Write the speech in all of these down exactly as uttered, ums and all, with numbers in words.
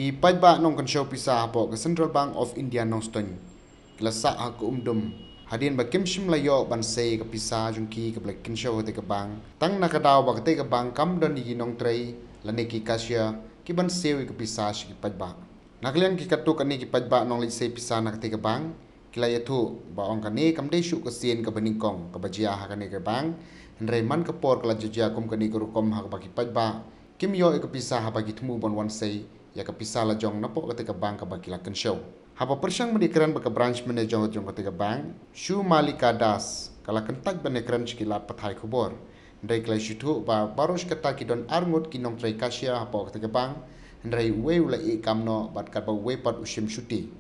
Ki paidbah nongkynshew pisa hapoh ka Central Bank of India Nongstoiñ ki la sah ha ka umdum hadien ba kim shym la ïoh ban sei ka pisa jong ki kaba la kynshew ha katei ka bank tang na ka daw ba katei ka bank kam don ïa ki nongtrei lane ki cashier ki ban siew ïa ka pisa sha ki paidbah. Na ka liang ki katto katne ki paidbah nongleit sei pisa na katei ka bank ki la ïathuh ba ong kane kam dei shuh ka sien kaba nyngkong kaba jia ha kane ka bank, hynrei man ka por ka la jia jia kum kane ka rukom ha kaba ki paidbah kim ïoh ïa ka pisa haba ki thmu ban wan sei ïa ka pisa lajong napoh katei ka bank kaba ki la kynshew. Haba pyrshang ban ïakren bad ka branch manager jong katei ka bank, Shu Malika Das, ka la kyntait ban ïakren sha ki lad pathai khubor. Hynrei ki la ïathuh ba baroh shi katta ki don arngut ki nongtrei cashier hapoh katei ka bank, hynrei uwei u la ïeh kam noh bad katba uwei pat u shim shuti.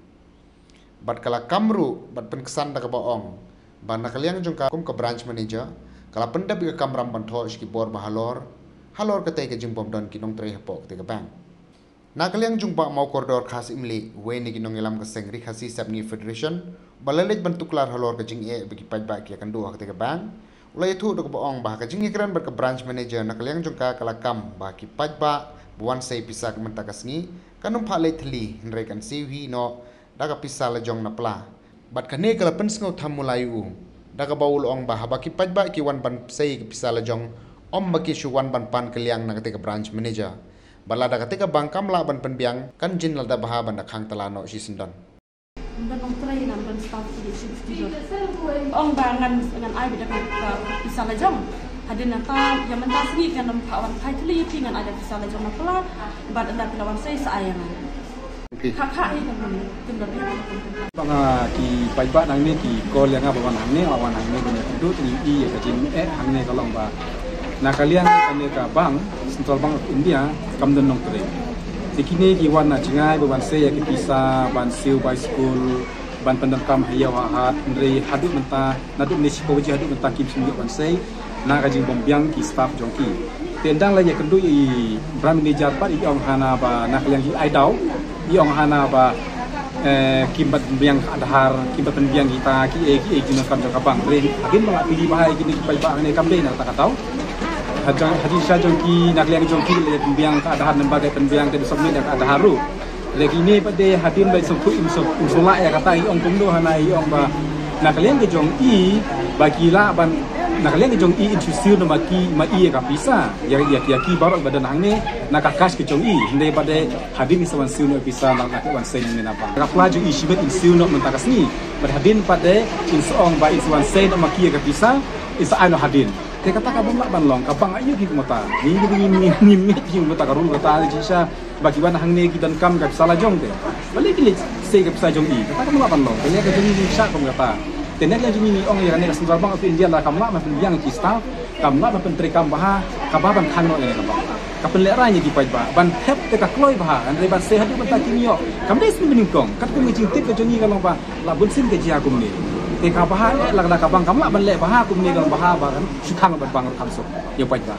Bad ka la kam ruh bad pynksan da kaba ong ba na ka liang jong ka kum ka branch manager, ka la pyndep ïa ka kamram ban thoh sha ki bor ba halor, halor katei ka jingbym don ki nongtrei hapoh katei ka bank. Na ka liang jong Bah Mawkordor Khasimli, uwei na ki nongïalam ka seng Ri Khasi Sepngi Federation, ba la leit ban tuklar halor ka jingeh ba ki paidbah ki ïakynduh ha katei ka bank, u la ïathuh da kaba ong ba ha ka jingïakren bad ka branch manager na ka liang jong ka ka la kam ba ki paidbah ba wan sei pisa ka mynta ka sngi kan ym phah leit thylli hynrei kan siew hi noh da ka pisa lajong na pla. Bad kane ka la pynsngewtham mula ïa u da kaba u la ong ba haba ki paidbah ki wan ban sei ka pisa lajong, ym ba ki shu wan ban pan kylliang na katei ka branch manager. Bad lada katei ka bank kam lah ban pynbiang kan jin lada bha ban da khang tala noh shisyndon. Ong ba ngan, ngan ai beit da ka pisa lajong. Hadien nangta ïa mynta sngi kan ym phah wan phai thylli ïa phi, ngan ai da pisa lajong na pla. Bad ynda phi la wan sei sa ai ïa nga. Phi. Kha kha hi kan ym, kan ym. Ba nga ki paidbah nangne ki call ïa nga ba wan hangne, ba wan hangne ban ïakynduh, te ngi ïohi ïa ka jingeh hangne ka long ba na ka liang kane ka bank, Central Bank of India, kam don nongtrei. Te kine ki wan na jngai ba wan sei ïa ki pisa ban siew bai skul, ban pyndonkam ha ïew ha hat, hynrei haduh mynta, naduh mynne shiphew baje haduh mynta kim shym ïoh ban sei na ka jingbym biang ki staff jong ki. Te ynda la ïakynduh ïa i branch manager pat, i ong hana ba na ka liang i ai daw, i ong hana ba, eh, kim pat pynbiang ka Aadhaar, kim pat pynbiang kita kiei kiei ki jingdonkam jong ka bank. Hynrei hadien ba la plie bha ïa kine ki paidbah hangne kam dei na kata ka daw. Hadien, hadien sha jong ki, na ka liang jong ki la pynbiang ka Aadhaar number, ka pynbiang, ka submit da ka Aadhaar ruh. Lei kine pat de hadien ba i sngewthuh, im sngewlah ïa kata, i ong kumno hana, i ong ba na ka liang ka jong i ba ki lah ban, na ka liang ka jong i in shu siew noh ma ki, ma i ïa ka pisa ïa, ïa, ïa ki baroh ba don hangne na ka cash ka jong i. Hynrei pat de hadien i sa wan siew noh pisa na, na ka wan seng mynne na bank. Ka pla jong i shimet in siew noh mynta ka sngi. Bad hadien pat de in sa ong ba in sa wan sei noh ma ki ïa ka pisa, in sa ai noh hadien. Te kata kam lah ban long, ka bank aïu ki kumta. Ngi ngi ngi ngi ngi kumta ka rule kata, jingshisha ba ki wan hangne ki donkam ka pisa lajong te. Balei ki leit sei ka pisa jong i. Kata kam lah ban long. Te ne ka jong ngi sha kum kata. Te ne ka jong ngi ong ïa kane ka Central Bank of India la kam lah ban pynbiang ki staff, kam lah ban pyntreikam bha, kaba ban khang noh ïa ka bank. Ka pynlehraiñ ïa ki paidbah ban thep te ka kloi bha, hynrei ban sei haduh mynta kim ïoh. Kam dei sien banyngkong, katkum ka jingtip ka jong ngi ka long ba la bun sien ka jia kumne. Te kaba ha eh la ka da ka bank kam lah ban leh bha kumne, ka long bha ba kan shu khang bad bank ruh kham suk ïa u paidbah.